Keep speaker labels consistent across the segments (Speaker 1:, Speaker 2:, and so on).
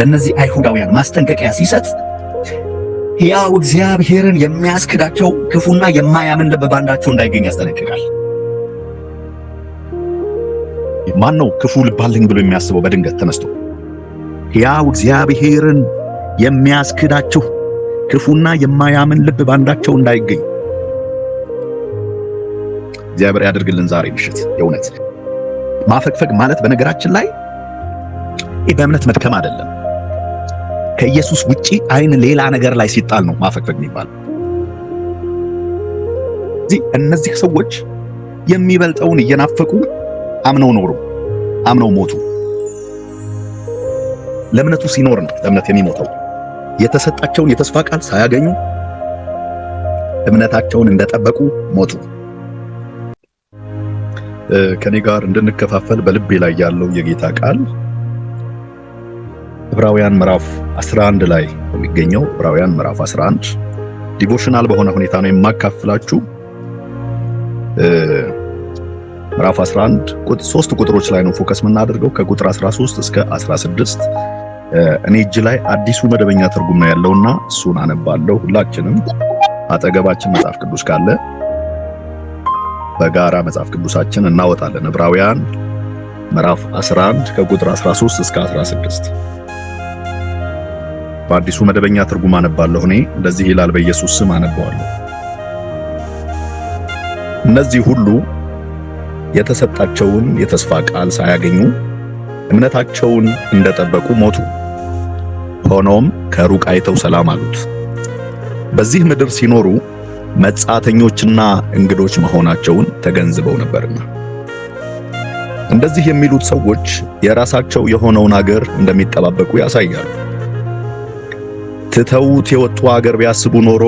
Speaker 1: ለእነዚህ አይሁዳውያን ማስጠንቀቂያ ሲሰጥ ሕያው እግዚአብሔርን የሚያስክዳቸው ክፉና የማያምን ልብ ባንዳቸው እንዳይገኝ ያስጠነቅቃል። ማን ነው ክፉ ልብ አለኝ ብሎ የሚያስበው በድንገት ተነስቶ? ሕያው እግዚአብሔርን የሚያስክዳችሁ ክፉና የማያምን ልብ ባንዳቸው እንዳይገኝ እግዚአብሔር ያደርግልን። ዛሬ ምሽት የእውነት ማፈግፈግ ማለት በነገራችን ላይ ይህ በእምነት መድከም አይደለም። ከኢየሱስ ውጪ አይን ሌላ ነገር ላይ ሲጣል ነው ማፈግፈግ የሚባለው። እነዚህ ሰዎች የሚበልጠውን እየናፈቁ አምነው ኖሩ፣ አምነው ሞቱ። ለእምነቱ ሲኖር ነው ለእምነት የሚሞተው። የተሰጣቸውን የተስፋ ቃል ሳያገኙ እምነታቸውን እንደጠበቁ ሞቱ። ከኔ ጋር እንድንከፋፈል በልቤ ላይ ያለው የጌታ ቃል ዕብራውያን ምዕራፍ 11 ላይ የሚገኘው ዕብራውያን ምዕራፍ 11 devotional በሆነ ሁኔታ ነው የማካፍላችሁ። ምዕራፍ 11 ሶስት ቁጥሮች ላይ ነው focus የምናደርገው፣ ከቁጥር 13 እስከ 16። እኔ እጅ ላይ አዲሱ መደበኛ ትርጉም ነው ያለውና እሱን አነባለሁ። ሁላችንም አጠገባችን መጽሐፍ ቅዱስ ካለ በጋራ መጽሐፍ ቅዱሳችን እናወጣለን። ዕብራውያን ምዕራፍ 11 ከቁጥር 13 እስከ 16 በአዲሱ መደበኛ ትርጉም አነባለሁ። እኔ እንደዚህ ይላል፣ በኢየሱስ ስም አነባዋለሁ። እነዚህ ሁሉ የተሰጣቸውን የተስፋ ቃል ሳያገኙ እምነታቸውን እንደጠበቁ ሞቱ። ሆኖም ከሩቅ አይተው ሰላም አሉት። በዚህ ምድር ሲኖሩ መጻተኞችና እንግዶች መሆናቸውን ተገንዝበው ነበርና። እንደዚህ የሚሉት ሰዎች የራሳቸው የሆነውን አገር እንደሚጠባበቁ ያሳያሉ። ትተውት የወጡ አገር ቢያስቡ ኖሮ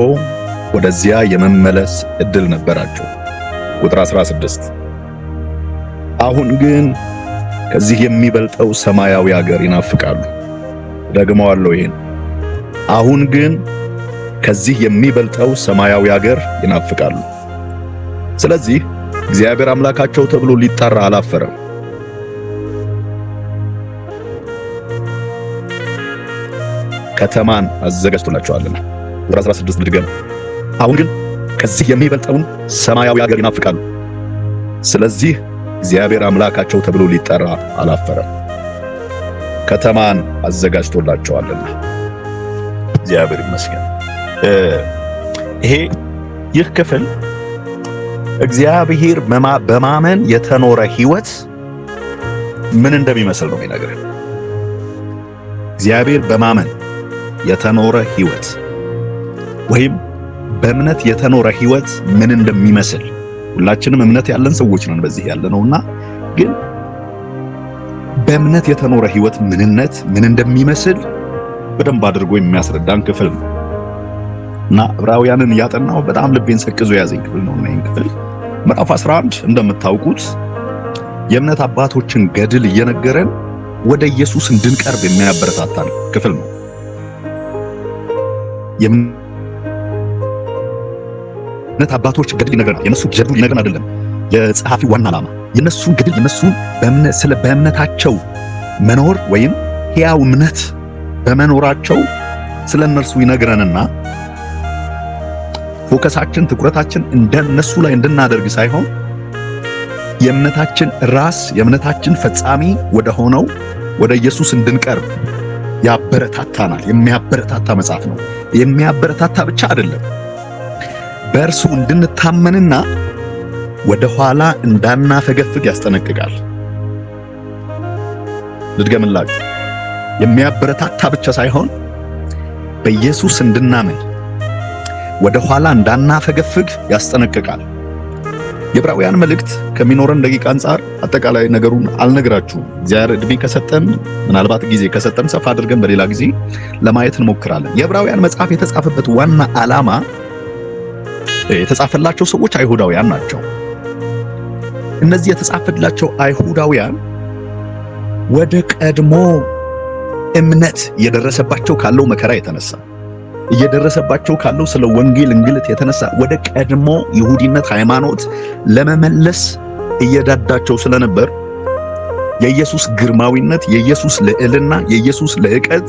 Speaker 1: ወደዚያ የመመለስ እድል ነበራቸው። ቁጥር 16፣ አሁን ግን ከዚህ የሚበልጠው ሰማያዊ አገር ይናፍቃሉ። ደግመዋለሁ ይሄን፣ አሁን ግን ከዚህ የሚበልጠው ሰማያዊ አገር ይናፍቃሉ። ስለዚህ እግዚአብሔር አምላካቸው ተብሎ ሊጠራ አላፈረም። ከተማን አዘጋጅቶላቸዋልና። ቁጥር 16 ልድገም። አሁን ግን ከዚህ የሚበልጠውን ሰማያዊ አገር ይናፍቃሉ። ስለዚህ እግዚአብሔር አምላካቸው ተብሎ ሊጠራ አላፈረም፣ ከተማን አዘጋጅቶላቸዋልና። እግዚአብሔር ይመስገን። ይሄ ይህ ክፍል እግዚአብሔር በማመን የተኖረ ሕይወት ምን እንደሚመስል ነው የሚነግረን። እግዚአብሔር በማመን የተኖረ ሕይወት ወይም በእምነት የተኖረ ሕይወት ምን እንደሚመስል፣ ሁላችንም እምነት ያለን ሰዎች ነን በዚህ ያለነውና፣ ግን በእምነት የተኖረ ሕይወት ምንነት ምን እንደሚመስል በደንብ አድርጎ የሚያስረዳን ክፍል ነው። እና ዕብራውያንን እያጠናው በጣም ልቤን ሰቅዞ የያዘኝ ክፍል ነው። እና ይህን ክፍል ምዕራፍ 11 እንደምታውቁት የእምነት አባቶችን ገድል እየነገረን ወደ ኢየሱስ እንድንቀርብ የሚያበረታታን ክፍል ነው። የእምነት አባቶች ገድል ይነግረናል። የነሱ ገድል ይነግረን አይደለም የጸሐፊ ዋና ዓላማ፣ የነሱን ገድል፣ የነሱን በእምነት ስለ በእምነታቸው መኖር ወይም ሕያው እምነት በመኖራቸው ስለ እነርሱ ይነግረንና focus ኣችን ትኩረታችን እንደነሱ ላይ እንድናደርግ ሳይሆን የእምነታችን ራስ፣ የእምነታችን ፈጻሚ ወደ ሆነው ወደ ኢየሱስ እንድንቀርብ ያበረታታናል። የሚያበረታታ መጽሐፍ ነው። የሚያበረታታ ብቻ አይደለም፣ በእርሱ እንድንታመንና ወደ ኋላ እንዳናፈገፍግ ያስጠነቅቃል። ልድገምላችሁ። የሚያበረታታ ብቻ ሳይሆን በኢየሱስ እንድናምን፣ ወደ ኋላ እንዳናፈገፍግ ያስጠነቅቃል። የዕብራውያን መልእክት ከሚኖረን ደቂቃ አንጻር አጠቃላይ ነገሩን አልነግራችሁም። እግዚአብሔር እድሜ ከሰጠን፣ ምናልባት ጊዜ ከሰጠን ሰፋ አድርገን በሌላ ጊዜ ለማየት እንሞክራለን። የዕብራውያን መጽሐፍ የተጻፈበት ዋና ዓላማ፣ የተጻፈላቸው ሰዎች አይሁዳውያን ናቸው። እነዚህ የተጻፈላቸው አይሁዳውያን ወደ ቀድሞ እምነት እየደረሰባቸው ካለው መከራ የተነሳ፣ እየደረሰባቸው ካለው ስለ ወንጌል እንግልት የተነሳ ወደ ቀድሞ ይሁዲነት ሃይማኖት ለመመለስ እየዳዳቸው ስለነበር የኢየሱስ ግርማዊነት፣ የኢየሱስ ልዕልና፣ የኢየሱስ ልዕቀት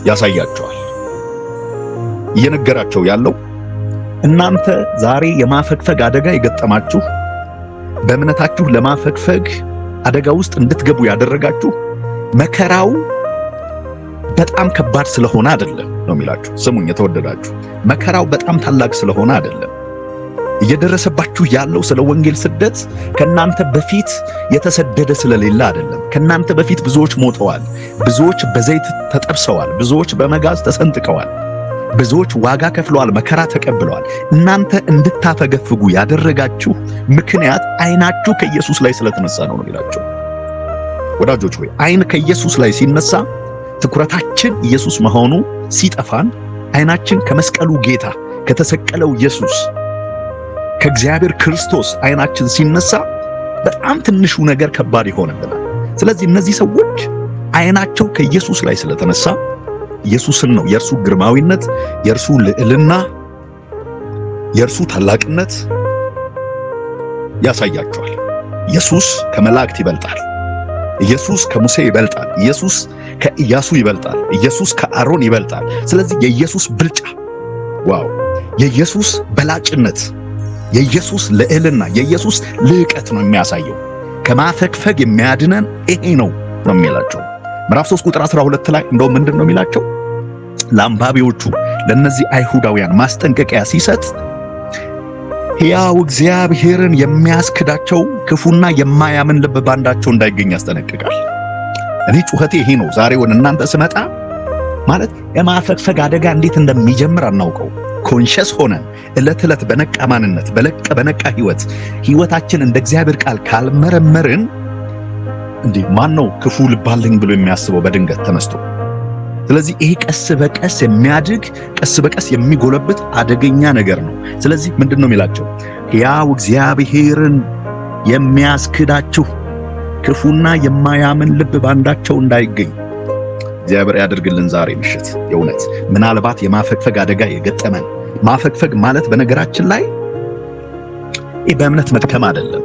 Speaker 1: ያሳያቸዋል። እየነገራቸው ያለው እናንተ ዛሬ የማፈግፈግ አደጋ የገጠማችሁ፣ በእምነታችሁ ለማፈግፈግ አደጋ ውስጥ እንድትገቡ ያደረጋችሁ መከራው በጣም ከባድ ስለሆነ አይደለም ነው የሚላችሁ። ስሙኝ የተወደዳችሁ፣ መከራው በጣም ታላቅ ስለሆነ አይደለም። እየደረሰባችሁ ያለው ስለ ወንጌል ስደት ከናንተ በፊት የተሰደደ ስለሌለ አይደለም። ከናንተ በፊት ብዙዎች ሞተዋል፣ ብዙዎች በዘይት ተጠብሰዋል፣ ብዙዎች በመጋዝ ተሰንጥቀዋል፣ ብዙዎች ዋጋ ከፍለዋል፣ መከራ ተቀብለዋል። እናንተ እንድታፈገፍጉ ያደረጋችሁ ምክንያት አይናችሁ ከኢየሱስ ላይ ስለተነሳ ነው ነው የሚላቸው። ወዳጆች ሆይ፣ አይን ከኢየሱስ ላይ ሲነሳ፣ ትኩረታችን ኢየሱስ መሆኑ ሲጠፋን፣ አይናችን ከመስቀሉ ጌታ፣ ከተሰቀለው ኢየሱስ፣ ከእግዚአብሔር ክርስቶስ አይናችን ሲነሳ በጣም ትንሹ ነገር ከባድ ይሆንብናል። ስለዚህ እነዚህ ሰዎች አይናቸው ከኢየሱስ ላይ ስለተነሳ ኢየሱስን ነው የእርሱ ግርማዊነት፣ የእርሱ ልዕልና፣ የእርሱ ታላቅነት ያሳያቸዋል። ኢየሱስ ከመላእክት ይበልጣል። ኢየሱስ ከሙሴ ይበልጣል። ኢየሱስ ከኢያሱ ይበልጣል። ኢየሱስ ከአሮን ይበልጣል። ስለዚህ የኢየሱስ ብልጫ፣ wow! የኢየሱስ በላጭነት፣ የኢየሱስ ልዕልና፣ የኢየሱስ ልዕቀት ነው የሚያሳየው። ከማፈግፈግ የሚያድነን ይሄ ነው ነው የሚላቸው። ምዕራፍ 3 ቁጥር 12 ላይ እንደው ምንድን ነው የሚላቸው? ለአንባቢዎቹ፣ ለእነዚህ አይሁዳውያን ማስጠንቀቂያ ሲሰጥ ሕያው እግዚአብሔርን የሚያስክዳቸው ክፉና የማያምን ልብ ባንዳቸው እንዳይገኝ ያስጠነቅቃል። እኔ ጩኸቴ ይሄ ነው። ዛሬ ወደ እናንተ ስመጣ ማለት የማፈግፈግ አደጋ እንዴት እንደሚጀምር አናውቀው። Conscious ሆነን ዕለት ዕለት በነቃ ማንነት በነቃ ህይወት ህይወታችን እንደ እግዚአብሔር ቃል ካልመረመርን፣ እንዴ ማን ነው ክፉ ልብ አለኝ ብሎ የሚያስበው በድንገት ተነስቶ? ስለዚህ ይሄ ቀስ በቀስ የሚያድግ፣ ቀስ በቀስ የሚጎለብት አደገኛ ነገር ነው። ስለዚህ ምንድን ነው የሚላቸው? ሕያው እግዚአብሔርን የሚያስክዳችሁ ክፉና የማያምን ልብ ባንዳቸው እንዳይገኝ። እግዚአብሔር ያደርግልን። ዛሬ ምሽት የእውነት ምናልባት የማፈግፈግ አደጋ የገጠመን፣ ማፈግፈግ ማለት በነገራችን ላይ ይህ በእምነት መድከም አይደለም።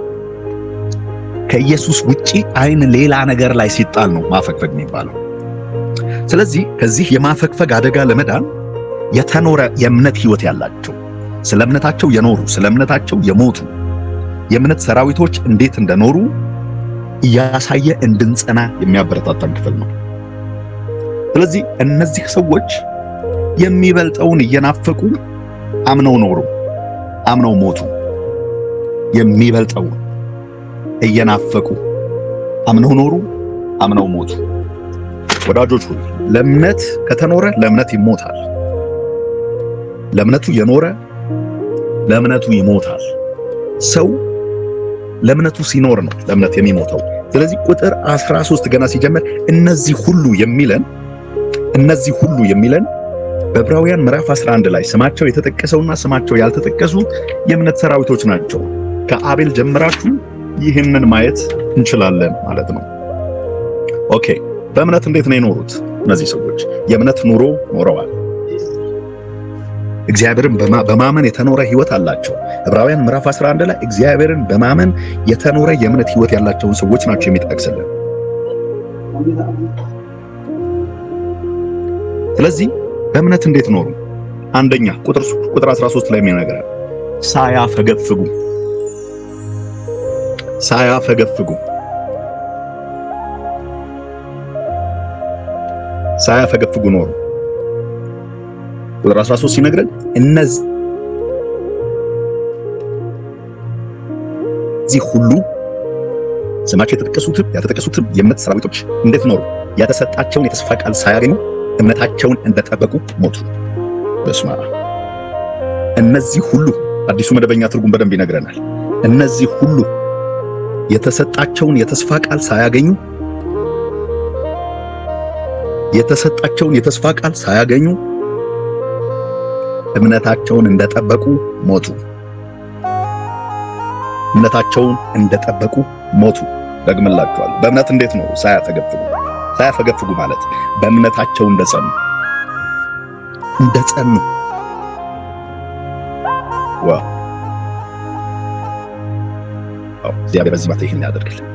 Speaker 1: ከኢየሱስ ውጪ አይን ሌላ ነገር ላይ ሲጣል ነው ማፈግፈግ የሚባለው። ስለዚህ ከዚህ የማፈግፈግ አደጋ ለመዳን የተኖረ የእምነት ህይወት ያላቸው፣ ስለ እምነታቸው የኖሩ፣ ስለ እምነታቸው የሞቱ የእምነት ሰራዊቶች እንዴት እንደኖሩ እያሳየ እንድንጸና የሚያበረታታን ክፍል ነው። ስለዚህ እነዚህ ሰዎች የሚበልጠውን እየናፈቁ አምነው ኖሩ፣ አምነው ሞቱ። የሚበልጠውን እየናፈቁ አምነው ኖሩ፣ አምነው ሞቱ። ወዳጆች ሆይ፣ ለእምነት ከተኖረ ለእምነት ይሞታል። ለእምነቱ የኖረ ለእምነቱ ይሞታል። ሰው ለእምነቱ ሲኖር ነው ለእምነት የሚሞተው። ስለዚህ ቁጥር 13 ገና ሲጀምር እነዚህ ሁሉ የሚለን በዕብራውያን ምዕራፍ 11 ላይ ስማቸው የተጠቀሰውና ስማቸው ያልተጠቀሱ የእምነት ሰራዊቶች ናቸው። ከአቤል ጀምራችሁ ይህንን ማየት እንችላለን ማለት ነው። Okay፣ በእምነት እንዴት ነው የኖሩት እነዚህ ሰዎች? የእምነት ኑሮ ኖረዋል። እግዚአብሔርን በማመን የተኖረ ህይወት አላቸው። ዕብራውያን ምዕራፍ 11 ላይ እግዚአብሔርን በማመን የተኖረ የእምነት ህይወት ያላቸውን ሰዎች ናቸው የሚጠቅስልን። ስለዚህ በእምነት እንዴት ኖሩ? አንደኛ ቁጥር 13 ላይ የሚነግረን ሳያፈገፍጉ፣ ሳያፈገፍጉ፣ ሳያፈገፍጉ ኖሩ። ቁጥር 13 ሲነግረን እነዚህ ሁሉ፣ ስማቸው የተጠቀሱትም ያልተጠቀሱትም የእምነት ሰራዊቶች እንዴት ኖሩ? የተሰጣቸውን የተስፋ ቃል ሳያገኙ እምነታቸውን እንደጠበቁ ሞቱ። በስመ አብ! እነዚህ ሁሉ፣ አዲሱ መደበኛ ትርጉም በደንብ ይነግረናል። እነዚህ ሁሉ የተሰጣቸውን የተስፋ ቃል ሳያገኙ እምነታቸውን እንደጠበቁ ሞቱ። እምነታቸውን እንደጠበቁ ሞቱ። ደግምላችኋለሁ። በእምነት እንዴት ነው? ሳያፈገፍጉ። ሳያፈገፍጉ ማለት በእምነታቸው እንደጸኑ፣ እንደጸኑ። Wow! እግዚአብሔር በዚህ ማታ ይህን ያደርግልን።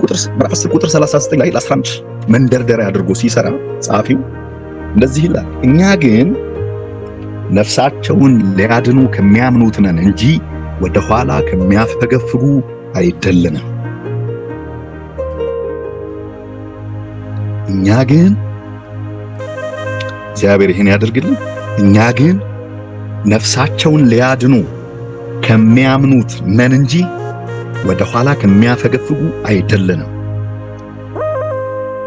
Speaker 1: ቁጥር ምዕራፍ 10 ቁጥር 39 ላይ ለ11 መንደርደሪያ አድርጎ ሲሰራ ጸሐፊው እንደዚህ ይላል፣ እኛ ግን ነፍሳቸውን ሊያድኑ ከሚያምኑት ነን እንጂ ወደ ኋላ ከሚያፈገፍጉ አይደለንም። እኛ ግን እግዚአብሔር ይሄን ያደርግልን። እኛ ግን ነፍሳቸውን ሊያድኑ ከሚያምኑት ነን እንጂ ወደ ኋላ ከሚያፈገፍጉ አይደለንም።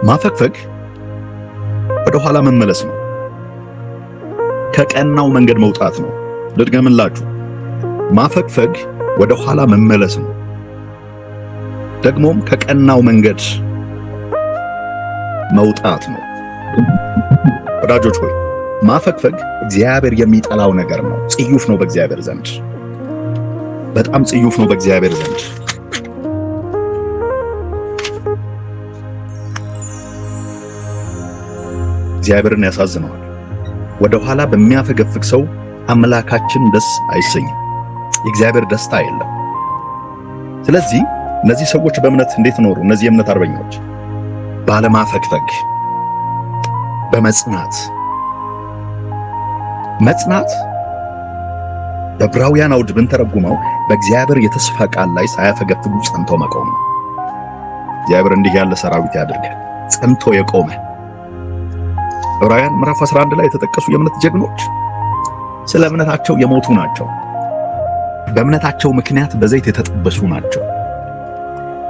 Speaker 1: ማፈግፈግ ወደ ኋላ መመለስ ነው። ከቀናው መንገድ መውጣት ነው። ልድገምላችሁ፣ ማፈግፈግ ወደ ኋላ መመለስ ነው። ደግሞም ከቀናው መንገድ መውጣት ነው። ወዳጆች ሆይ ማፈግፈግ እግዚአብሔር የሚጠላው ነገር ነው። ጽዩፍ ነው በእግዚአብሔር ዘንድ፣ በጣም ጽዩፍ ነው በእግዚአብሔር ዘንድ። እግዚአብሔርን ያሳዝነዋል። ወደ ኋላ በሚያፈገፍግ ሰው አምላካችን ደስ አይሰኝም። የእግዚአብሔር ደስታ የለም። ስለዚህ እነዚህ ሰዎች በእምነት እንዴት ኖሩ? እነዚህ የእምነት አርበኞች ባለማፈግፈግ፣ በመጽናት። መጽናት በዕብራውያን አውድ ብንተረጉመው በእግዚአብሔር የተስፋ ቃል ላይ ሳያፈገፍጉ ጸንቶ መቆም ነው። እግዚአብሔር እንዲህ ያለ ሰራዊት ያድርገን፣ ጸንቶ የቆመ። ዕብራውያን ምዕራፍ 11 ላይ የተጠቀሱ የእምነት ጀግኖች ስለ እምነታቸው የሞቱ ናቸው። በእምነታቸው ምክንያት በዘይት የተጠበሱ ናቸው።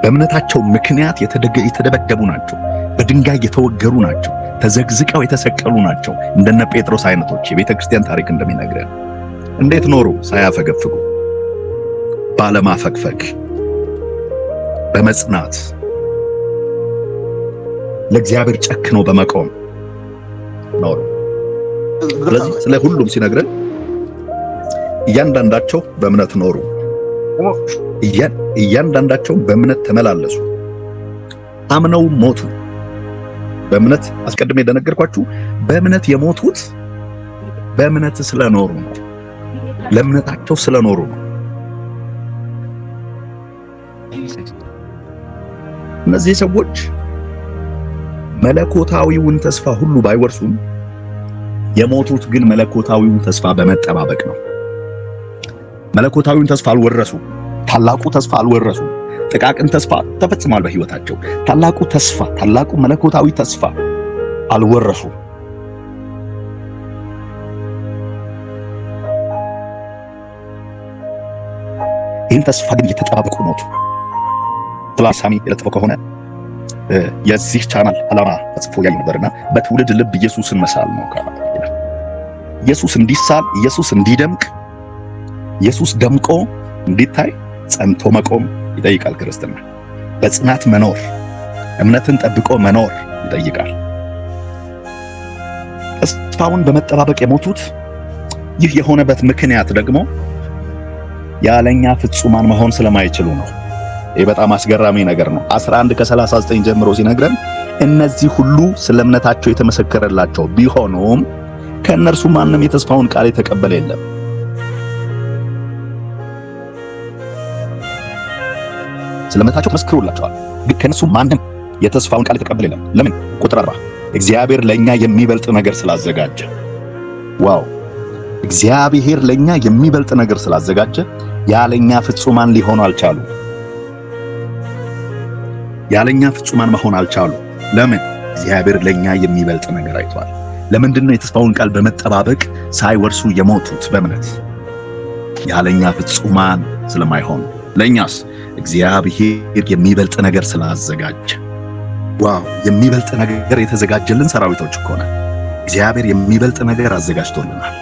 Speaker 1: በእምነታቸው ምክንያት የተደበደቡ ናቸው። በድንጋይ የተወገሩ ናቸው። ተዘግዝቀው የተሰቀሉ ናቸው። እንደነ ጴጥሮስ አይነቶች የቤተ ክርስቲያን ታሪክ እንደሚነግረን እንዴት ኖሩ? ሳያፈገፍጉ፣ ባለማፈግፈግ፣ በመጽናት፣ ለእግዚአብሔር ጨክኖ በመቆም ኖሩ። ስለዚህ ስለ ሁሉም ሲነግረን እያንዳንዳቸው በእምነት ኖሩ፣ እያንዳንዳቸው በእምነት ተመላለሱ፣ አምነው ሞቱ። በእምነት አስቀድሜ እንደነገርኳችሁ በእምነት የሞቱት በእምነት ስለኖሩ ነው። ለእምነታቸው ስለኖሩ ነው። እነዚህ ሰዎች መለኮታዊውን ተስፋ ሁሉ ባይወርሱም የሞቱት ግን መለኮታዊውን ተስፋ በመጠባበቅ ነው። መለኮታዊውን ተስፋ አልወረሱም። ታላቁ ተስፋ አልወረሱም። ጥቃቅን ተስፋ ተፈጽሟል በሕይወታቸው። ታላቁ ተስፋ፣ ታላቁ መለኮታዊ ተስፋ አልወረሱም። ይህን ተስፋ ግን እየተጠባበቁ ሞቱ። ትላንት ሳሚ የለጠፈው ከሆነ የዚህ ቻናል ዓላማ ተጽፎ ያይ ነበርና በትውልድ ልብ ኢየሱስን መሳል ነው። ኢየሱስ እንዲሳል፣ ኢየሱስ እንዲደምቅ፣ ኢየሱስ ደምቆ እንዲታይ ጸንቶ መቆም ይጠይቃል። ክርስትና በጽናት መኖር፣ እምነትን ጠብቆ መኖር ይጠይቃል። ተስፋውን በመጠባበቅ የሞቱት ይህ የሆነበት ምክንያት ደግሞ ያለኛ ፍጹማን መሆን ስለማይችሉ ነው። ይህ በጣም አስገራሚ ነገር ነው። 11 ከ39 ጀምሮ ሲነግረን እነዚህ ሁሉ ስለ እምነታቸው የተመሰከረላቸው ቢሆኑም ከእነርሱ ማንም የተስፋውን ቃል የተቀበለ የለም። ስለ እምነታቸው ተመስክሮላቸዋል፣ ግን ከእነርሱ ማንም የተስፋውን ቃል የተቀበለ የለም። ለምን? ቁጥር 40 እግዚአብሔር ለኛ የሚበልጥ ነገር ስላዘጋጀ። Wow! እግዚአብሔር ለኛ የሚበልጥ ነገር ስላዘጋጀ ያለኛ ፍጹማን ሊሆኑ አልቻሉ። ያለኛ ፍጹማን መሆን አልቻሉ። ለምን? እግዚአብሔር ለኛ የሚበልጥ ነገር አይቷል። ለምንድን ነው የተስፋውን ቃል በመጠባበቅ ሳይወርሱ የሞቱት? በእምነት ያለኛ ፍጹማን ስለማይሆኑ። ለኛስ እግዚአብሔር የሚበልጥ ነገር ስላዘጋጀ። Wow! የሚበልጥ ነገር የተዘጋጀልን ሰራዊቶች እኮ ነን። እግዚአብሔር የሚበልጥ ነገር አዘጋጅቶልናል።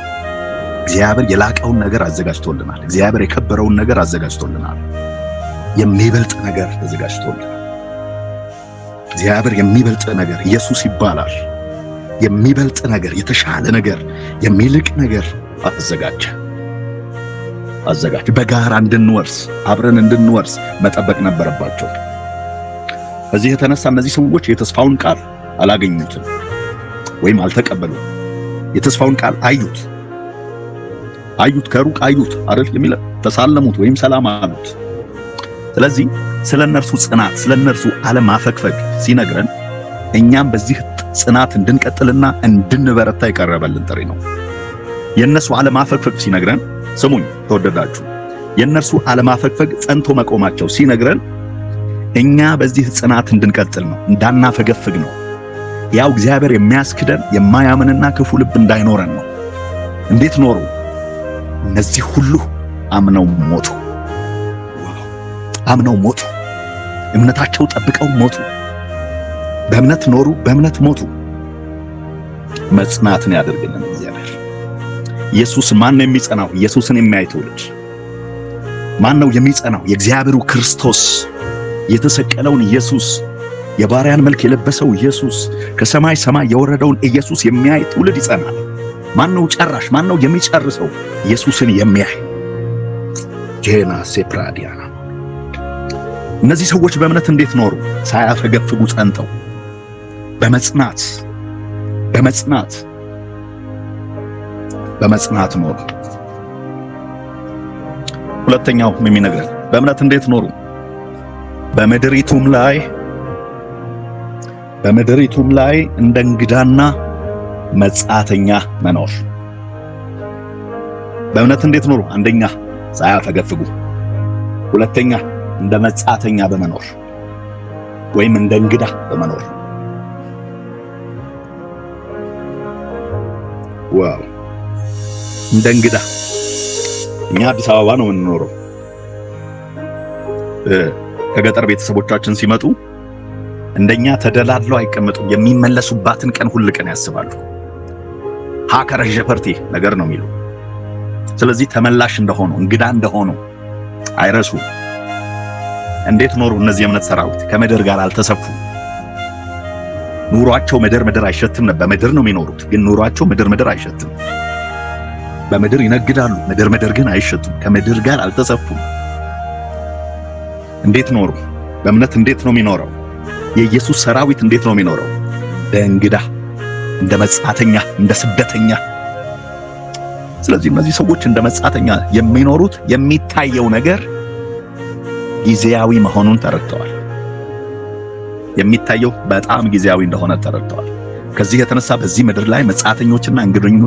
Speaker 1: እግዚአብሔር የላቀውን ነገር አዘጋጅቶልናል። እግዚአብሔር የከበረውን ነገር አዘጋጅቶልናል። የሚበልጥ ነገር ተዘጋጅቶልናል። እግዚአብሔር የሚበልጥ ነገር ኢየሱስ ይባላል። የሚበልጥ ነገር፣ የተሻለ ነገር፣ የሚልቅ ነገር አዘጋጀ አዘጋጀ። በጋራ እንድንወርስ፣ አብረን እንድንወርስ መጠበቅ ነበረባቸው። በዚህ የተነሳ እነዚህ ሰዎች የተስፋውን ቃል አላገኙትም ወይም አልተቀበሉም። የተስፋውን ቃል አዩት አዩት ከሩቅ አዩት አይደል የሚለው፣ ተሳለሙት ወይም ሰላም አሉት። ስለዚህ ስለ እነርሱ ጽናት፣ ስለ እነርሱ አለማፈግፈግ ሲነግረን እኛም በዚህ ጽናት እንድንቀጥልና እንድንበረታ የቀረበልን ጥሪ ነው። የእነርሱ አለማፈግፈግ ሲነግረን፣ ስሙኝ ተወደዳችሁ፣ የእነርሱ አለማፈግፈግ ጸንቶ መቆማቸው ሲነግረን እኛ በዚህ ጽናት እንድንቀጥል ነው፣ እንዳናፈገፍግ ነው። ያው እግዚአብሔር የሚያስክደን የማያምንና ክፉ ልብ እንዳይኖረን ነው። እንዴት ኖሩ? እነዚህ ሁሉ አምነው ሞቱ። አምነው ሞቱ። እምነታቸው ጠብቀው ሞቱ። በእምነት ኖሩ፣ በእምነት ሞቱ። መጽናትን ያደርግልን እግዚአብሔር። ኢየሱስ ማን ነው የሚጸናው? ኢየሱስን የሚያይ ትውልድ ማን ነው የሚጸናው? የእግዚአብሔሩ ክርስቶስ የተሰቀለውን ኢየሱስ፣ የባሪያን መልክ የለበሰው ኢየሱስ፣ ከሰማይ ሰማይ የወረደውን ኢየሱስ የሚያይ ትውልድ ይጸናል። ማን ነው ጨራሽ? ማን ነው የሚጨርሰው? ኢየሱስን የሚያይ ጄና ሴፕራዲያና። እነዚህ ሰዎች በእምነት እንዴት ኖሩ? ሳያፈገፍጉ ጸንተው፣ በመጽናት በመጽናት በመጽናት ኖሩ። ሁለተኛው የሚነግረን በእምነት እንዴት ኖሩ? በምድሪቱም ላይ እንደ እንግዳና መጻተኛ መኖር። በእምነት እንዴት ኖሩ? አንደኛ ሳያፈገፍጉ፣ ሁለተኛ እንደ መጻተኛ በመኖር ወይም እንደ እንግዳ በመኖር። Wow! እንደ እንግዳ። እኛ አዲስ አበባ ነው የምንኖረው። ከገጠር ቤተሰቦቻችን ሲመጡ እንደኛ ተደላድለው አይቀመጡም። የሚመለሱባትን ቀን ሁል ቀን ያስባሉ። ሀከረዠ ፐርቲ ነገር ነው የሚሉ። ስለዚህ ተመላሽ እንደሆኑ፣ እንግዳ እንደሆኑ አይረሱም። እንዴት ኖሩ እነዚህ የእምነት ሰራዊት? ከምድር ጋር አልተሰፉም። ኑሯቸው ምድር ምድር አይሸትም ነበር። በምድር ነው የሚኖሩት፣ ግን ኑሯቸው ምድር ምድር አይሸትም። በምድር ይነግዳሉ፣ ምድር ምድር ግን አይሸቱም። ከምድር ጋር አልተሰፉም። እንዴት ኖሩ? በእምነት እንዴት ነው የሚኖረው? የኢየሱስ ሰራዊት እንዴት ነው የሚኖረው? እንደ እንግዳ፣ እንደ መጻተኛ፣ እንደ ስደተኛ። ስለዚህ እነዚህ ሰዎች እንደ መጻተኛ የሚኖሩት የሚታየው ነገር ጊዜያዊ መሆኑን ተረድተዋል። የሚታየው በጣም ጊዜያዊ እንደሆነ ተረድተዋል። ከዚህ የተነሳ በዚህ ምድር ላይ መጻተኞችና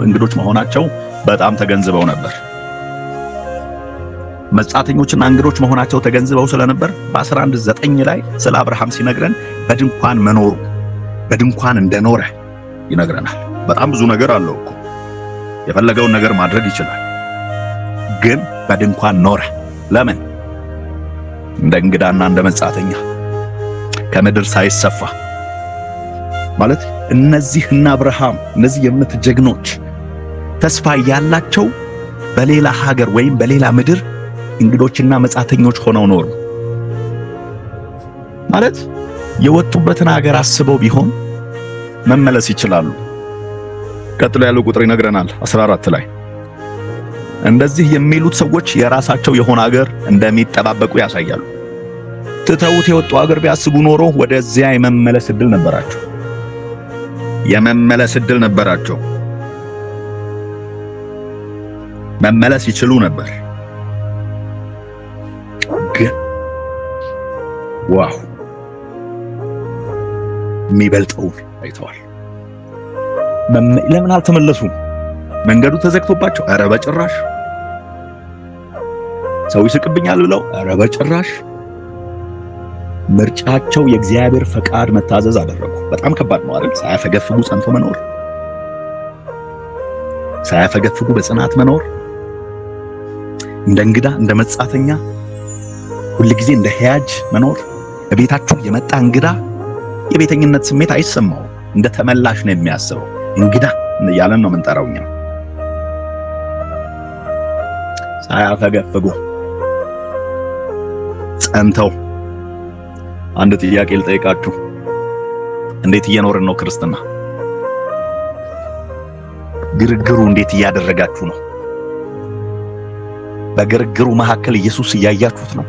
Speaker 1: እንግዶች መሆናቸው በጣም ተገንዝበው ነበር። መጻተኞችና እንግዶች መሆናቸው ተገንዝበው ስለነበር በ11:9 ላይ ስለ አብርሃም ሲነግረን በድንኳን መኖሩ፣ በድንኳን እንደኖረ ይነግረናል። በጣም ብዙ ነገር አለው እኮ፣ የፈለገውን ነገር ማድረግ ይችላል። ግን በድንኳን ኖረ። ለምን? እንደ እንግዳና እንደ መጻተኛ ከምድር ሳይሰፋ። ማለት እነዚህ እነ አብርሃም፣ እነዚህ የእምነት ጀግኖች ተስፋ ያላቸው በሌላ ሀገር ወይም በሌላ ምድር እንግዶችና መጻተኞች ሆነው ኖሩ። ማለት የወጡበትን ሀገር አስበው ቢሆን መመለስ ይችላሉ። ቀጥሎ ያለው ቁጥር ይነግረናል፣ 14 ላይ እንደዚህ የሚሉት ሰዎች የራሳቸው የሆነ ሀገር እንደሚጠባበቁ ያሳያሉ። ትተውት የወጡ ሀገር ቢያስቡ ኖሮ ወደዚያ የመመለስ እድል ነበራቸው። የመመለስ እድል ነበራቸው። መመለስ ይችሉ ነበር። ግን wow፣ የሚበልጠውን አይተዋል። ለምን አልተመለሱም? መንገዱ ተዘግቶባቸው? ኧረ በጭራሽ። ሰው ይስቅብኛል ብለው? ኧረ በጭራሽ። ምርጫቸው የእግዚአብሔር ፈቃድ መታዘዝ አደረጉ። በጣም ከባድ ነው አይደል? ሳያፈገፍጉ ጸንቶ መኖር፣ ሳያፈገፍጉ በጽናት መኖር፣ እንደ እንግዳ፣ እንደ መጻተኛ፣ ሁልጊዜ እንደ ሄያጅ መኖር። በቤታችሁ የመጣ እንግዳ የቤተኝነት ስሜት አይሰማውም። እንደ ተመላሽ ነው የሚያስበው። እንግዳ እያለን ነው የምንጠራው እኛ። ሳያፈገፍጉ ጸንተው። አንድ ጥያቄ ልጠይቃችሁ። እንዴት እየኖርን ነው ክርስትና? ግርግሩ እንዴት እያደረጋችሁ ነው? በግርግሩ መካከል ኢየሱስ እያያችሁት ነው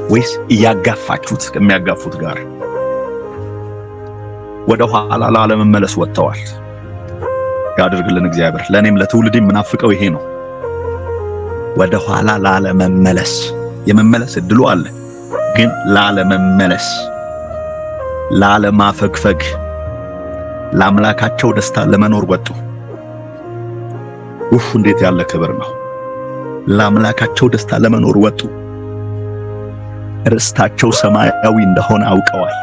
Speaker 1: ወይስ እያጋፋችሁት ከሚያጋፉት ጋር? ወደ ኋላ ላለመመለስ ወጥተዋል። ያድርግልን እግዚአብሔር። ለእኔም ለትውልድ የምናፍቀው ይሄ ነው። ወደ ኋላ ላለመመለስ። የመመለስ እድሉ አለ፣ ግን ላለመመለስ፣ ላለማፈግፈግ፣ ለአምላካቸው ደስታ ለመኖር ወጡ። ውፍ እንዴት ያለ ክብር ነው! ለአምላካቸው ደስታ ለመኖር ወጡ። ርስታቸው ሰማያዊ እንደሆነ አውቀዋል።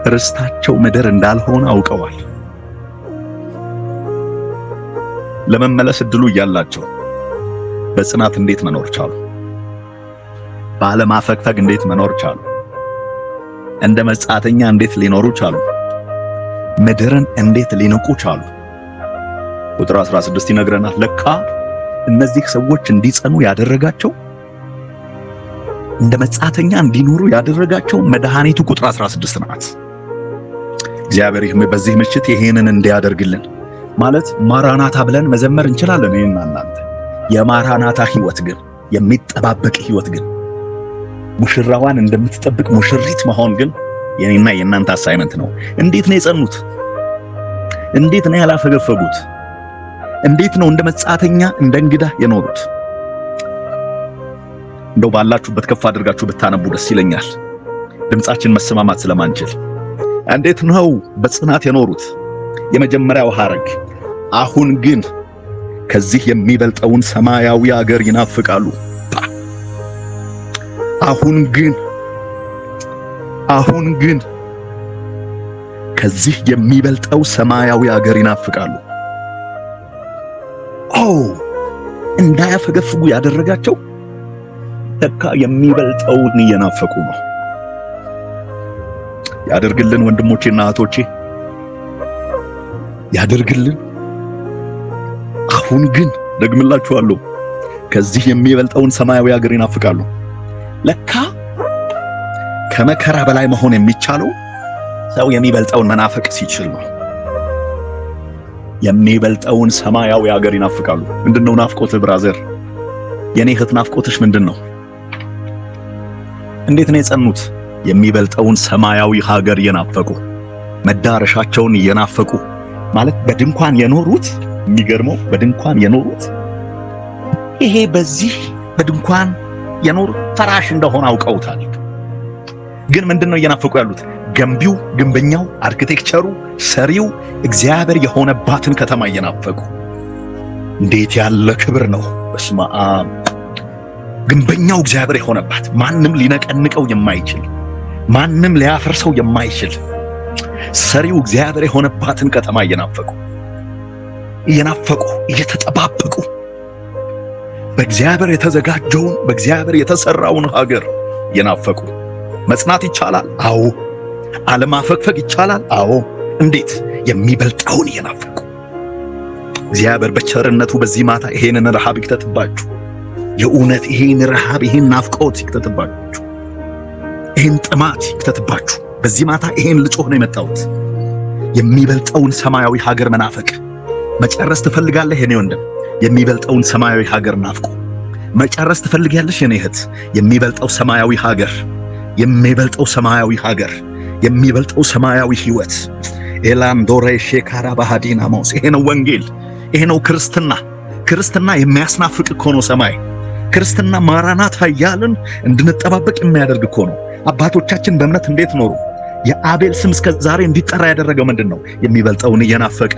Speaker 1: ርስታቸው ምድር እንዳልሆነ አውቀዋል። ለመመለስ እድሉ እያላቸው በጽናት እንዴት መኖር ቻሉ? ባለማፈግፈግ እንዴት መኖር ቻሉ? እንደ መጻተኛ እንዴት ሊኖሩ ቻሉ? ምድርን እንዴት ሊንቁ ቻሉ? ቁጥር 16 ይነግረናል። ለካ እነዚህ ሰዎች እንዲጸኑ ያደረጋቸው፣ እንደ መጻተኛ እንዲኖሩ ያደረጋቸው መድኃኒቱ ቁጥር 16 ናት። እግዚአብሔር በዚህ ምሽት ይሄንን እንዲያደርግልን። ማለት ማራናታ ብለን መዘመር እንችላለን እኔና እናንተ። የማራናታ ህይወት ግን፣ የሚጠባበቅ ህይወት ግን፣ ሙሽራዋን እንደምትጠብቅ ሙሽሪት መሆን ግን የኔና የእናንተ assignment ነው። እንዴት ነው የጸኑት? እንዴት ነው ያላፈገፈጉት? እንዴት ነው እንደ መጻተኛ እንደ እንግዳ የኖሩት? እንደው ባላችሁበት ከፍ አድርጋችሁ ብታነቡ ደስ ይለኛል። ድምጻችን መሰማማት ስለማንችል። እንዴት ነው በጽናት የኖሩት? የመጀመሪያው ሐረግ አሁን ግን ከዚህ የሚበልጠውን ሰማያዊ አገር ይናፍቃሉ። አሁን ግን፣ አሁን ግን ከዚህ የሚበልጠው ሰማያዊ አገር ይናፍቃሉ። ኦ፣ እንዳያፈገፍጉ ያደረጋቸው ለካ የሚበልጠውን እየናፈቁ ነው። ያደርግልን ወንድሞቼና እህቶቼ፣ ያደርግልን። አሁን ግን ደግምላችኋለሁ፣ ከዚህ የሚበልጠውን ሰማያዊ ሀገር ይናፍቃሉ። ለካ ከመከራ በላይ መሆን የሚቻለው ሰው የሚበልጠውን መናፈቅ ሲችል ነው። የሚበልጠውን ሰማያዊ ሀገር ይናፍቃሉ። ምንድነው ናፍቆትህ brother? የኔ እህት ናፍቆትሽ ምንድነው? እንዴት ነው የጸኑት? የሚበልጠውን ሰማያዊ ሀገር እየናፈቁ፣ መዳረሻቸውን እየናፈቁ። ማለት በድንኳን የኖሩት፣ የሚገርመው በድንኳን የኖሩት፣ ይሄ በዚህ በድንኳን የኖሩት ፈራሽ እንደሆነ አውቀውታል። ግን ምንድነው እየናፈቁ ያሉት? ገንቢው፣ ግንበኛው፣ architecture ኡ፣ ሰሪው እግዚአብሔር የሆነባትን ከተማ እየናፈቁ። እንዴት ያለ ክብር ነው! በስመ አብ! ግንበኛው እግዚአብሔር የሆነባት፣ ማንም ሊነቀንቀው የማይችል፣ ማንም ሊያፈርሰው የማይችል፣ ሰሪው እግዚአብሔር የሆነባትን ከተማ እየናፈቁ፣ እየናፈቁ፣ እየተጠባበቁ፣ በእግዚአብሔር የተዘጋጀውን፣ በእግዚአብሔር የተሰራውን ሀገር እየናፈቁ መጽናት ይቻላል? አዎ። አለማፈግፈግ ይቻላል? አዎ። እንዴት? የሚበልጠውን እየናፈቁ። እግዚአብሔር በቸርነቱ በዚህ ማታ ይሄንን ረሃብ ይክተትባችሁ። የእውነት ይሄን ረሃብ፣ ይሄን ናፍቆት ይክተትባችሁ። ይሄን ጥማት ይክተትባችሁ። በዚህ ማታ ይሄን ልጮህ ነው የመጣሁት። የሚበልጠውን ሰማያዊ ሀገር መናፈቅ። መጨረስ ትፈልጋለህ የኔ ወንድም? የሚበልጠውን ሰማያዊ ሀገር ናፍቆ መጨረስ ትፈልጊያለሽ የኔ እህት? የሚበልጠው ሰማያዊ ሀገር፣ የሚበልጠው ሰማያዊ ሀገር፣ የሚበልጠው ሰማያዊ ህይወት። ኤላንዶሬ ሼካራ ባሃዲና ማውስ። ይሄ ነው ወንጌል፣ ይሄ ነው ክርስትና። ክርስትና የሚያስናፍቅ እኮ ነው ሰማይ። ክርስትና ማራናታ እያልን እንድንጠባበቅ የሚያደርግ እኮ ነው። አባቶቻችን በእምነት እንዴት ኖሩ? የአቤል ስም እስከ ዛሬ እንዲጠራ ያደረገው ምንድን ነው? የሚበልጠውን እየናፈቀ።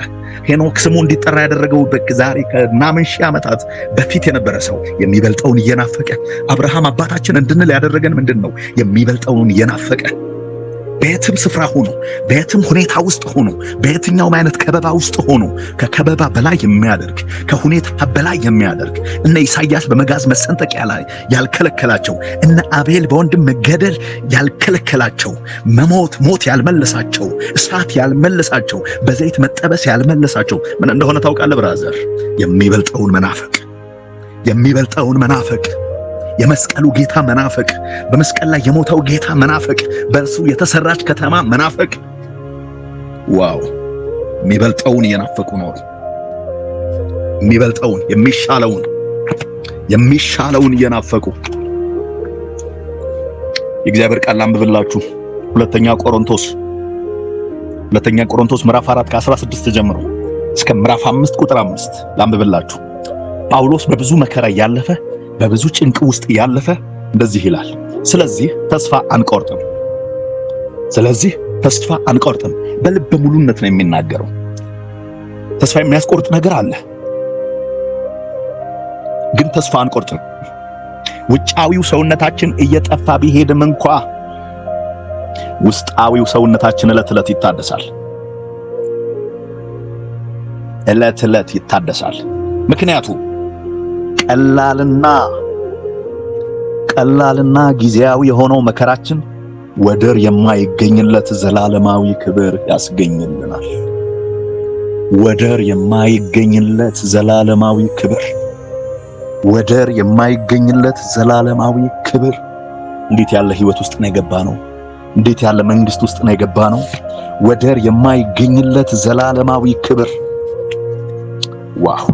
Speaker 1: ሄኖክ ስሙ እንዲጠራ ያደረገው ዛሬ ከምናምን ሺህ ዓመታት በፊት የነበረ ሰው የሚበልጠውን እየናፈቀ። አብርሃም አባታችን እንድንል ያደረገን ምንድን ነው? የሚበልጠውን እየናፈቀ። በየትም ስፍራ ሆኖ፣ በየትም ሁኔታ ውስጥ ሆኖ፣ በየትኛውም አይነት ከበባ ውስጥ ሆኖ ከከበባ በላይ የሚያደርግ፣ ከሁኔታ በላይ የሚያደርግ፣ እነ ኢሳይያስ በመጋዝ መሰንጠቂያ ላይ ያልከለከላቸው፣ እነ አቤል በወንድም መገደል ያልከለከላቸው፣ መሞት ሞት ያልመለሳቸው፣ እሳት ያልመለሳቸው፣ በዘይት መጠበስ ያልመለሳቸው ምን እንደሆነ ታውቃለህ brother? የሚበልጠውን መናፈቅ፣ የሚበልጠውን መናፈቅ፣ የመስቀሉ ጌታ መናፈቅ፣ በመስቀል ላይ የሞተው ጌታ መናፈቅ፣ በእርሱ የተሰራች ከተማ መናፈቅ። Wow! የሚበልጠውን እየናፈቁ ነው። የሚበልጠውን፣ የሚሻለውን፣ የሚሻለውን እየናፈቁ። የእግዚአብሔር ቃል ላንብብላችሁ። ሁለተኛ ቆሮንቶስ ምዕራፍ 4 ከ16 ጀምሮ እስከ ምዕራፍ 5 ቁጥር 5 ላንብብላችሁ። ጳውሎስ በብዙ መከራ እያለፈ በብዙ ጭንቅ ውስጥ ያለፈ እንደዚህ ይላል፣ ስለዚህ ተስፋ አንቆርጥም። ስለዚህ ተስፋ አንቆርጥም። በልበ ሙሉነት ነው የሚናገረው። ተስፋ የሚያስቆርጥ ነገር አለ፣ ግን ተስፋ አንቆርጥም። ውጫዊው ሰውነታችን እየጠፋ ቢሄድም እንኳ ውስጣዊው ሰውነታችን ዕለት ዕለት ይታደሳል። ዕለት ዕለት ይታደሳል። ምክንያቱ ቀላልና ጊዜያዊ የሆነው መከራችን ወደር የማይገኝለት ዘላለማዊ ክብር ያስገኝልናል። ወደር የማይገኝለት ዘላለማዊ ክብር፣ ወደር የማይገኝለት ዘላለማዊ ክብር። እንዴት ያለ ህይወት ውስጥ ነው የገባ ነው! እንዴት ያለ መንግስት ውስጥ ነው የገባ ነው! ወደር የማይገኝለት ዘላለማዊ ክብር። Wow!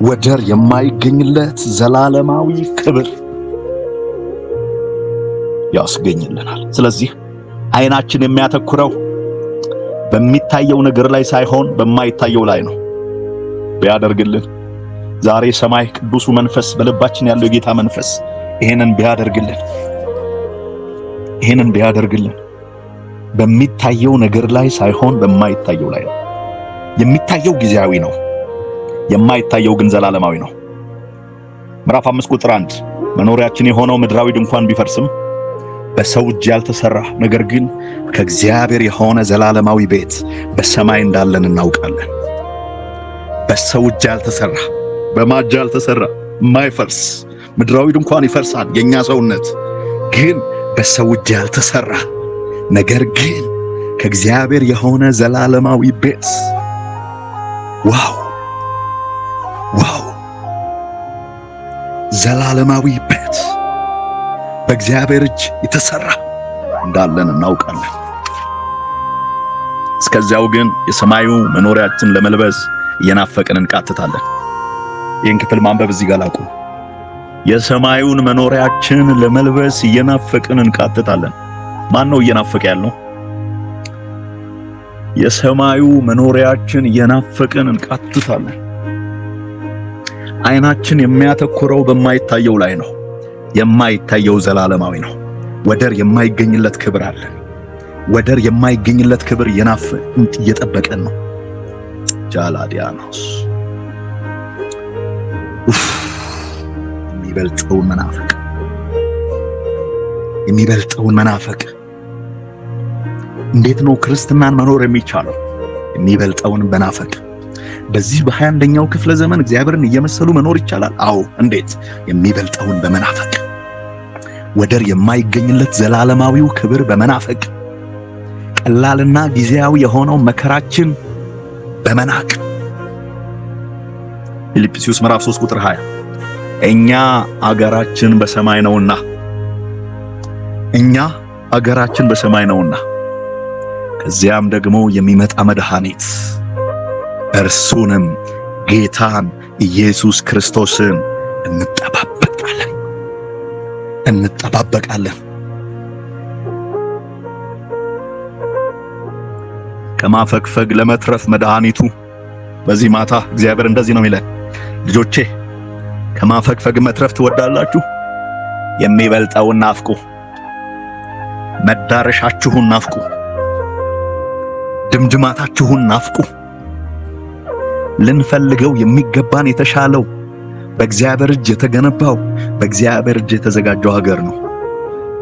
Speaker 1: ወደር የማይገኝለት ዘላለማዊ ክብር ያስገኝልናል። ስለዚህ አይናችን የሚያተኩረው በሚታየው ነገር ላይ ሳይሆን በማይታየው ላይ ነው። ቢያደርግልን ዛሬ ሰማይ ቅዱሱ መንፈስ በልባችን ያለው የጌታ መንፈስ ይሄንን ቢያደርግልን፣ ይሄንን ቢያደርግልን በሚታየው ነገር ላይ ሳይሆን በማይታየው ላይ ነው። የሚታየው ጊዜያዊ ነው፣ የማይታየው ግን ዘላለማዊ ነው። ምዕራፍ 5 ቁጥር 1 መኖሪያችን የሆነው ምድራዊ ድንኳን ቢፈርስም በሰው እጅ ያልተሰራ ነገር ግን ከእግዚአብሔር የሆነ ዘላለማዊ ቤት በሰማይ እንዳለን እናውቃለን። በሰው እጅ ያልተሰራ፣ በማጅ ያልተሰራ፣ የማይፈርስ ምድራዊ ድንኳን ይፈርሳል፣ የኛ ሰውነት ግን በሰው እጅ ያልተሰራ ነገር ግን ከእግዚአብሔር የሆነ ዘላለማዊ ቤት። Wow wow! ዘላለማዊ ቤት በእግዚአብሔር እጅ የተሰራ እንዳለን እናውቃለን። እስከዚያው ግን የሰማዩ መኖሪያችን ለመልበስ እየናፈቅን እንቃትታለን። ይህን ክፍል ማንበብ እዚህ ጋር ላቁም። የሰማዩን መኖሪያችን ለመልበስ እየናፈቅን እንቃትታለን። ማን ነው እየናፈቀ ያለው? የሰማዩ መኖሪያችን እየናፈቅን እንቃትታለን። አይናችን የሚያተኩረው በማይታየው ላይ ነው። የማይታየው ዘላለማዊ ነው። ወደር የማይገኝለት ክብር አለ። ወደር የማይገኝለት ክብር እየጠበቀን ነው። ጃላዲያኖስ የሚበልጠውን መናፈቅ፣ የሚበልጠውን መናፈቅ። እንዴት ነው ክርስትናን መኖር የሚቻለው? የሚበልጠውን መናፈቅ። በዚህ በ21ኛው ክፍለ ዘመን እግዚአብሔርን እየመሰሉ መኖር ይቻላል? አዎ። እንዴት? የሚበልጠውን በመናፈቅ፣ ወደር የማይገኝለት ዘላለማዊው ክብር በመናፈቅ፣ ቀላልና ጊዜያዊ የሆነው መከራችን በመናቅ። ፊልጵስዩስ ምዕራፍ 3 ቁጥር 20 እኛ አገራችን በሰማይ ነውና፣ እኛ አገራችን በሰማይ ነውና ከዚያም ደግሞ የሚመጣ መድኃኒት እርሱንም ጌታን ኢየሱስ ክርስቶስን እንጠባበቃለን፣ እንጠባበቃለን። ከማፈግፈግ ለመትረፍ መድኃኒቱ በዚህ ማታ እግዚአብሔር እንደዚህ ነው የሚለን፣ ልጆቼ ከማፈግፈግ መትረፍ ትወዳላችሁ? የሚበልጠውን ናፍቁ፣ መዳረሻችሁን ናፍቁ፣ ድምድማታችሁን ናፍቁ። ልንፈልገው የሚገባን የተሻለው በእግዚአብሔር እጅ የተገነባው በእግዚአብሔር እጅ የተዘጋጀው ሀገር ነው።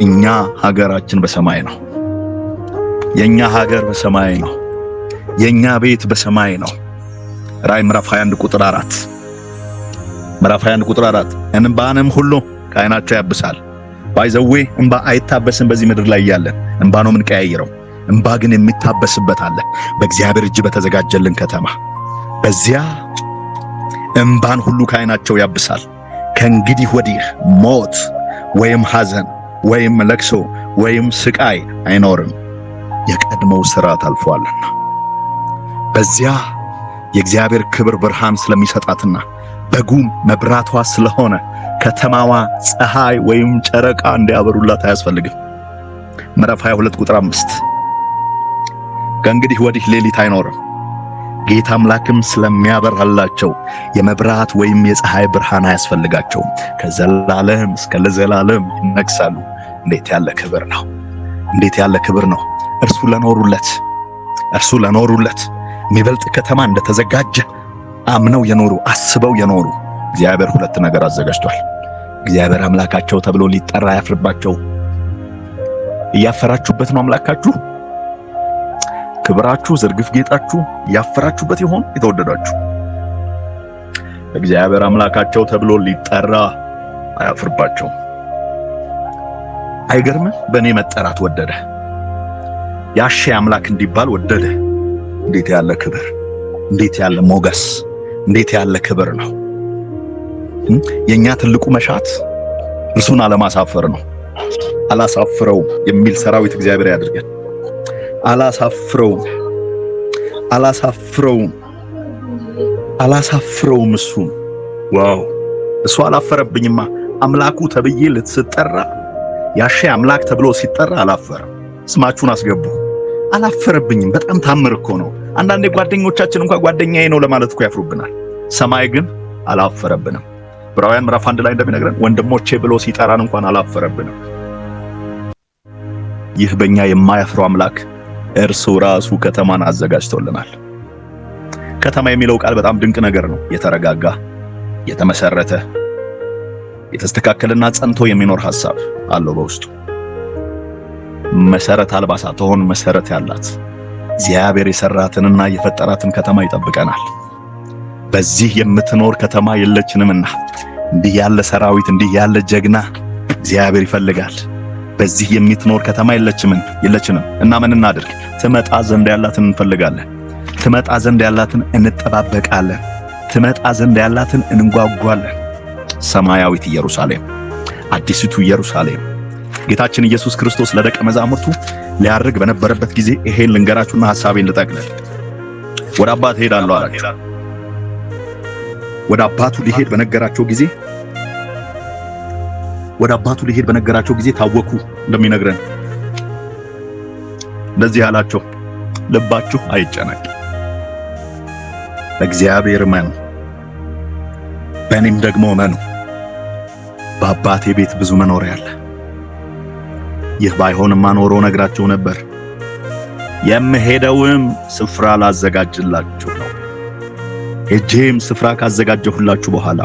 Speaker 1: እኛ ሀገራችን በሰማይ ነው። የኛ ሀገር በሰማይ ነው። የኛ ቤት በሰማይ ነው። ራእይ ምዕራፍ 21 ቁጥር 4፣ ምዕራፍ 21 ቁጥር 4 እንባንም ሁሉ ከዓይናቸው ያብሳል። By the way እንባ አይታበስም። በዚህ ምድር ላይ ያለን እንባ ነው የምንቀያይረው። እንባ ግን የሚታበስበት አለ፣ በእግዚአብሔር እጅ በተዘጋጀልን ከተማ። በዚያ እንባን ሁሉ ከዓይናቸው ያብሳል። ከእንግዲህ ወዲህ ሞት ወይም ሐዘን ወይም ለቅሶ ወይም ስቃይ አይኖርም፣ የቀድሞው ሥርዓት አልፏልና። በዚያ የእግዚአብሔር ክብር ብርሃን ስለሚሰጣትና በጉም መብራቷ ስለሆነ ከተማዋ ፀሐይ ወይም ጨረቃ እንዲያበሩላት አያስፈልግም። ምዕራፍ 22 ቁጥር 5 ከእንግዲህ ወዲህ ሌሊት አይኖርም። ጌታ አምላክም ስለሚያበራላቸው የመብራት ወይም የፀሐይ ብርሃን አያስፈልጋቸውም። ከዘላለም እስከ ለዘላለም ይነግሳሉ። እንዴት ያለ ክብር ነው! እንዴት ያለ ክብር ነው! እርሱ ለኖሩለት እርሱ ለኖሩለት የሚበልጥ ከተማ እንደተዘጋጀ አምነው የኖሩ፣ አስበው የኖሩ፣ እግዚአብሔር ሁለት ነገር አዘጋጅቷል። እግዚአብሔር አምላካቸው ተብሎ ሊጠራ አያፍርባቸው። እያፈራችሁበት ነው አምላካችሁ? ክብራችሁ፣ ዝርግፍ ጌጣችሁ እያፈራችሁበት ይሆን? የተወደዳችሁ፣ እግዚአብሔር አምላካቸው ተብሎ ሊጠራ አያፍርባቸው። አይገርምም? በእኔ መጠራት ወደደ። ያሼ አምላክ እንዲባል ወደደ። እንዴት ያለ ክብር! እንዴት ያለ ሞገስ! እንዴት ያለ ክብር ነው! የኛ ትልቁ መሻት እርሱን አለማሳፈር ነው። አላሳፍረውም የሚል ሰራዊት እግዚአብሔር ያድርገን። አላሳፍረውም፣ አላሳፍረውም፣ አላሳፍረውም። እሱን wow! እሱ አላፈረብኝማ። አምላኩ ተብዬ ልትጠራ፣ ያሼ አምላክ ተብሎ ሲጠራ አላፈረም። ስማችሁን አስገቡ። አላፈረብኝም። በጣም ታምር እኮ ነው። አንዳንዴ ጓደኞቻችን እንኳን ጓደኛዬ ነው ለማለት እኮ ያፍሩብናል። ሰማይ ግን አላፈረብንም። ዕብራውያን ምዕራፍ 1 ላይ እንደሚነግረን ወንድሞቼ ብሎ ሲጠራን እንኳን አላፈረብንም። ይህ በእኛ የማያፍረው አምላክ እርሱ ራሱ ከተማን አዘጋጅቶልናል። ከተማ የሚለው ቃል በጣም ድንቅ ነገር ነው። የተረጋጋ፣ የተመሰረተ፣ የተስተካከለና ጸንቶ የሚኖር ሐሳብ አለው በውስጡ። መሰረት አልባ ሳትሆን መሰረት ያላት፣ እግዚአብሔር የሰራትንና የፈጠራትን ከተማ ይጠብቀናል። በዚህ የምትኖር ከተማ የለችንምና እንዲህ ያለ ሰራዊት፣ እንዲህ ያለ ጀግና እግዚአብሔር ይፈልጋል። በዚህ የምትኖር ከተማ የለችንም እና ምን እናድርግ? ትመጣ ዘንድ ያላትን እንፈልጋለን። ትመጣ ዘንድ ያላትን እንጠባበቃለን። ትመጣ ዘንድ ያላትን እንጓጓለን። ሰማያዊት ኢየሩሳሌም፣ አዲሲቱ ኢየሩሳሌም። ጌታችን ኢየሱስ ክርስቶስ ለደቀ መዛሙርቱ ሊያርግ በነበረበት ጊዜ፣ ይሄን ልንገራችሁና ሐሳቤን ልጠቅልል። ወደ አባት እሄዳለሁ አላቸው። ወደ አባቱ ሊሄድ በነገራቸው ጊዜ፣ ወደ አባቱ ሊሄድ በነገራቸው ጊዜ ታወኩ እንደሚነግረን፣ እንደዚህ አላቸው፣ ልባችሁ አይጨነቅ፣ በእግዚአብሔር እመኑ፣ በእኔም ደግሞ እመኑ። በአባቴ ቤት ብዙ መኖሪያ አለ። ይህ ባይሆንማ ኖሮ ነግራችሁ ነበር። የምሄደውም ስፍራ ላዘጋጅላችሁ ነው። ሄጄም ስፍራ ካዘጋጀሁላችሁ በኋላ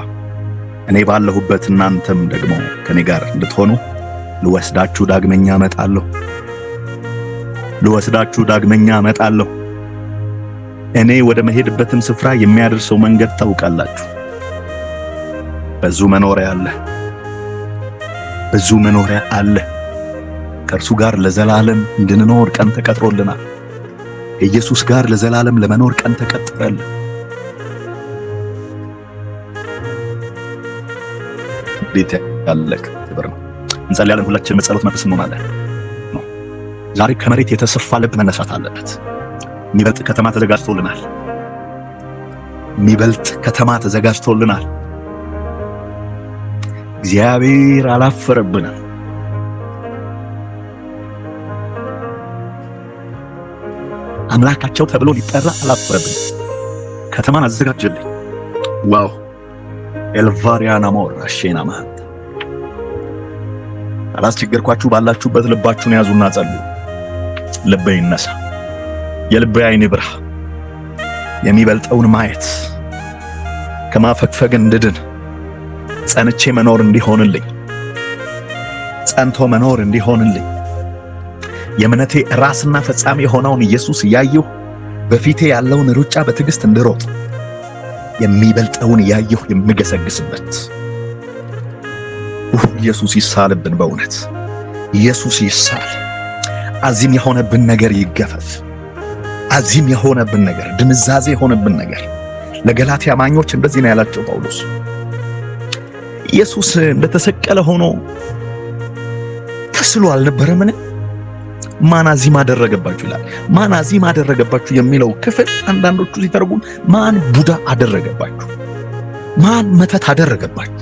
Speaker 1: እኔ ባለሁበት እናንተም ደግሞ ከኔ ጋር እንድትሆኑ ልወስዳችሁ ዳግመኛ እመጣለሁ። ልወስዳችሁ ዳግመኛ እመጣለሁ። እኔ ወደ መሄድበትም ስፍራ የሚያደርሰው መንገድ ታውቃላችሁ። ብዙ መኖሪያ አለ። ብዙ መኖሪያ አለ። ከእርሱ ጋር ለዘላለም እንድንኖር ቀን ተቀጥሮልናል። ከኢየሱስ ጋር ለዘላለም ለመኖር ቀን ተቀጥረልን። እንዴት ያለ ክብር ነው! እንጸልያለን። ሁላችንም በጸሎት መንፈስ እንሆናለን። ዛሬ ከመሬት የተሰፋ ልብ መነሳት አለበት። የሚበልጥ ከተማ ተዘጋጅቶልናል። የሚበልጥ ከተማ ተዘጋጅቶልናል። እግዚአብሔር አላፈረብንም። አምላካቸው ተብሎ ሊጠራ አላፈረብንም። ከተማን አዘጋጀልኝ። Wow! ኤልቫሪያና ሞር አሼና ማንታ። አላስቸገርኳችሁ። ባላችሁበት ልባችሁን ያዙና ጸልዩ። ልቤ ይነሳ፣ የልቤ ዓይን ይብራ፣ የሚበልጠውን ማየት፣ ከማፈግፈግ እንድድን፣ ጸንቼ መኖር እንዲሆንልኝ፣ ጸንቶ መኖር እንዲሆንልኝ፣ የእምነቴ ራስና ፈጻሚ የሆነውን ኢየሱስ እያየሁ በፊቴ ያለውን ሩጫ በትዕግስት እንድሮጥ፣ የሚበልጠውን እያየሁ የምገሰግስበት። ኢየሱስ ይሳልብን። በእውነት ኢየሱስ ይሳል። አዚም የሆነብን ነገር ይገፈፍ። አዚም የሆነብን ነገር፣ ድንዛዜ የሆነብን ነገር። ለገላትያ አማኞች እንደዚህ ነው ያላቸው ጳውሎስ። ኢየሱስ እንደተሰቀለ ሆኖ ተስሎ አልነበረምን? ማን አዚም አደረገባችሁ ይላል። ማን አዚም አደረገባችሁ የሚለው ክፍል አንዳንዶቹ ሲተረጉም ማን ቡዳ አደረገባችሁ፣ ማን መተት አደረገባችሁ፣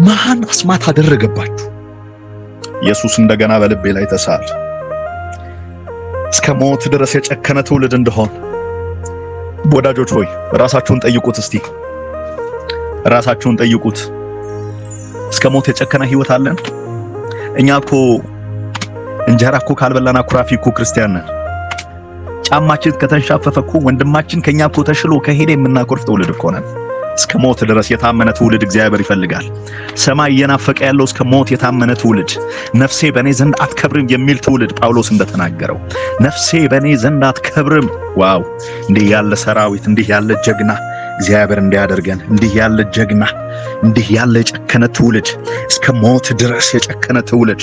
Speaker 1: ማን አስማት አደረገባችሁ? ኢየሱስ እንደገና በልቤ ላይ ተሳል። እስከ ሞት ድረስ የጨከነ ትውልድ እንደሆን። ወዳጆች ሆይ፣ ራሳችሁን ጠይቁት እስቲ፣ ራሳችሁን ጠይቁት። እስከ ሞት የጨከነ ህይወት አለን? እኛ እኮ እንጀራ እኮ ካልበላን አኩራፊ እኮ ክርስቲያን ነን። ጫማችን ከተንሻፈፈ እኮ፣ ወንድማችን ከኛ እኮ ተሽሎ ከሄደ የምናኮርፍ ትውልድ እኮ ነን። እስከ ሞት ድረስ የታመነ ትውልድ እግዚአብሔር ይፈልጋል። ሰማይ እየናፈቀ ያለው እስከ ሞት የታመነ ትውልድ፣ ነፍሴ በእኔ ዘንድ አትከብርም የሚል ትውልድ፣ ጳውሎስ እንደተናገረው ነፍሴ በእኔ ዘንድ አትከብርም። Wow! እንዲህ ያለ ሰራዊት፣ እንዲህ ያለ ጀግና እግዚአብሔር እንዲያደርገን፣ እንዲህ ያለ ጀግና፣ እንዲህ ያለ የጨከነ ትውልድ፣ እስከ ሞት ድረስ የጨከነ ትውልድ።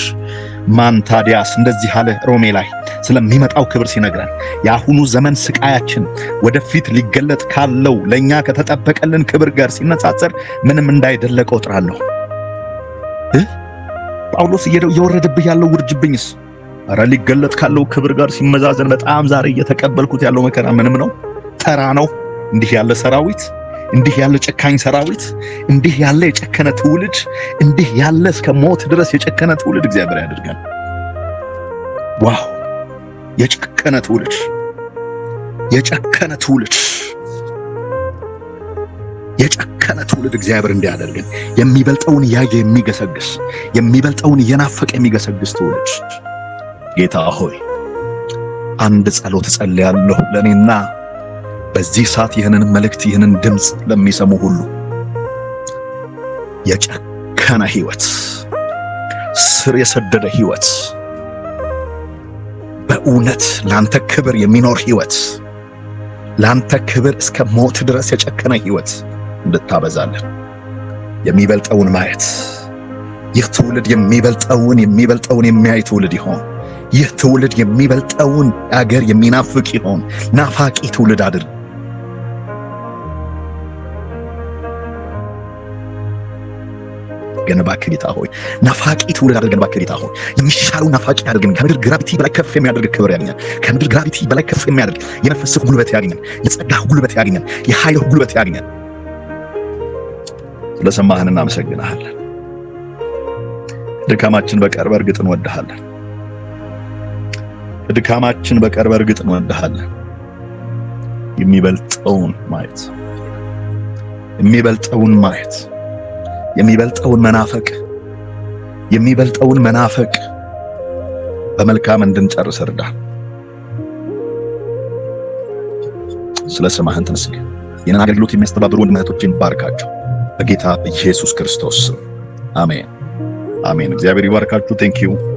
Speaker 1: ማን ታዲያስ እንደዚህ አለ ሮሜ ላይ ስለሚመጣው ክብር ሲነግረን፣ የአሁኑ ዘመን ስቃያችን ወደፊት ሊገለጥ ካለው ለኛ ከተጠበቀልን ክብር ጋር ሲነጻጸር ምንም እንዳይደለ ቆጥራለሁ። ጳውሎስ፣ እየወረደብህ ያለው ውርጅብኝስ? ኧረ ሊገለጥ ካለው ክብር ጋር ሲመዛዘን በጣም ዛሬ እየተቀበልኩት ያለው መከራ ምንም ነው፣ ተራ ነው። እንዲህ ያለ ሰራዊት፣ እንዲህ ያለ ጨካኝ ሰራዊት፣ እንዲህ ያለ የጨከነ ትውልድ፣ እንዲህ ያለ እስከ ሞት ድረስ የጨከነ ትውልድ እግዚአብሔር ያደርጋል። Wow! የጨከነ ትውልድ፣ የጨከነ ትውልድ፣ የጨከነ ትውልድ እግዚአብሔር እንዲያደርገን፣ የሚበልጠውን እያየ የሚገሰግስ፣ የሚበልጠውን እየናፈቀ የሚገሰግስ ትውልድ። ጌታ ሆይ፣ አንድ ጸሎት እጸልያለሁ ለእኔና በዚህ ሰዓት ይህንን መልእክት፣ ይህንን ድምፅ ለሚሰሙ ሁሉ። የጨከነ ህይወት፣ ስር የሰደደ ህይወት፣ በእውነት ላንተ ክብር የሚኖር ህይወት፣ ላንተ ክብር እስከ ሞት ድረስ የጨከነ ህይወት እንድታበዛልን፣ የሚበልጠውን ማየት፣ ይህ ትውልድ የሚበልጠውን የሚበልጠውን የሚያይ ትውልድ ይሆን። ይህ ትውልድ የሚበልጠውን አገር የሚናፍቅ ይሆን። ናፋቂ ትውልድ አድርገን እባክህ ጌታ ሆይ። ናፋቂ ትውልድ አድርገን እባክህ ጌታ ሆይ። የሚሻለው ናፋቂ አድርገን። ከምድር gravity በላይ ከፍ የሚያደርግ ክብር ያገኛል። ከምድር gravity በላይ ከፍ የሚያደርግ የመንፈስህ ጉልበት ያገኛል። የጸጋህ ጉልበት ያገኛል። የኃይልህ ጉልበት ያገኛል። ስለሰማህን እናመሰግንሃለን። ድካማችን በቀር በእርግጥ እንወድሃለን። ድካማችን በቀር በእርግጥ እንወድሃለን። የሚበልጠውን ማየት፣ የሚበልጠውን ማየት፣ የሚበልጠውን መናፈቅ፣ የሚበልጠውን መናፈቅ፣ በመልካም እንድንጨርስ እርዳን። ስለሰማህን ተመስገን። ይህንን አገልግሎት የሚያስተባብሩ ወንድም እህቶችን ባርካቸው። በጌታ በኢየሱስ ክርስቶስ ስም አሜን፣ አሜን። እግዚአብሔር ይባርካችሁ። Thank you.